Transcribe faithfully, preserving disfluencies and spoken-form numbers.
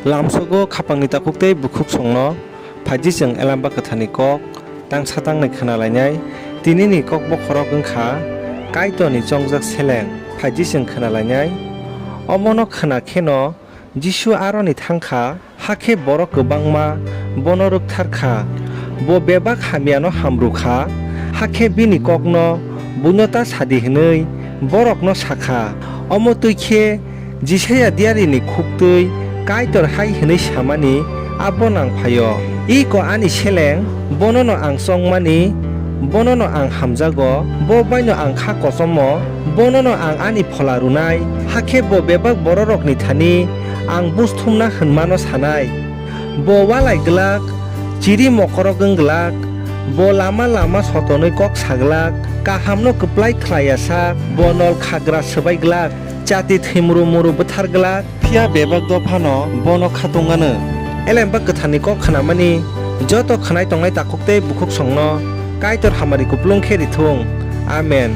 Lamsogo khapangni takhuk tei bukhuksongno phaidi chwng Elembak Kwtharni kok tangsa tangnai khna lainai. Tinini kok bokhorok wng kha Kaitorni chongjak seleng, phaidi chwng khna lainai. Omono khna kheno Jisu aroni tháng kha, hakhe borok kwbángma bono rwkthar kha. Bo bebak hamyano ham rw kha, hakhe bini kókno buino ta sa di hwnwi bórokno sa kha. Omo tẃi khe Jisaia diyarini khúk tẃi Kaitor hai hwnwi samani abo nang phai-o: Iko ani seleng, bono’-no ang chongmani, bono’-no ang hamjago, bo bai’-no ang khá kochomo, bono’-no ang ani Phola rwnai, hakhe bo bebak bororokni thani ang buj thumna hwnmano sanai. Bo uálai glak, chiri mokorok wng glak, bo lama lama sotonwi kók sa glak, kahamno kwplai khlai ya sak, bo nol khagra swbai glak, jati thwimru muru búthar glak. Phiya bebak dophano bono khatung anw. Elembak Kwtharni kók khnamani joto khwnai tongnai takhuk tei bukhuksongno Kaitor hamari kupulung khe ri thung. Amen.